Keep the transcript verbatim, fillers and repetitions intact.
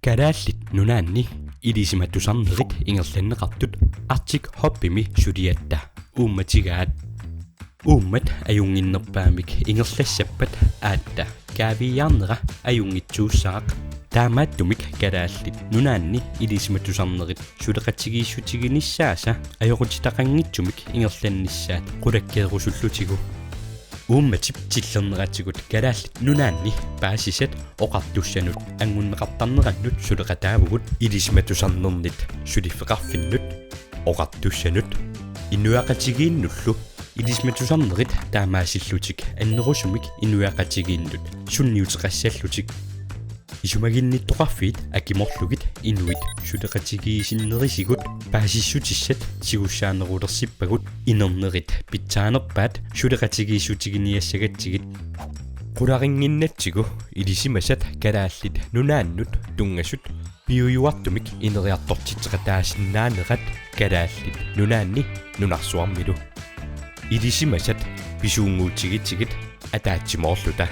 Kalaallit Nunaanni ilisimatusarnerit ingerlanneqartut Arctic Hubimi suliatta uummatigaat. Uummat ajunnginnerpaamik ingerlassappat aatta kaaviiaarnera ajunngitsuussagaq. Taamaattumik Kalaallit Nunaanni ilisimatusarnerit suleqatigiissutiginissaasa ajoqutitaqanngitsumik ingerlannissaat qulakkeerusullutigu. Uummatip tillerneratigut Kalaallit Nunaanni paasisat oqartussanut anngunneqartarnerannut suleqataavugut ilisimatusarnernit suliffeqarfinnut oqartussanut inuiaqatigiinnullu. Ilisimatusarnerit taamaasillutik annerusumik inuiaqatigiinnut sunniuteqassallutik. Isumaginnittoqarfiit akimorlugit inuit suleqatigiissinnerisigut paasissutissat tigussaanerulersippagut inernerit pitsaanerpaat suleqatigiissutiginiassagatsigit. Qularinnginnatsigu ilisimasat Kalaallit Nunaannut tunngasut piujuartumik ineriartortitseqataasinnaanerat Kalaallit Nunaanni nunarsuarmilu. Ilisimasat pisuunnguutigitsigit ataatsimoorluta.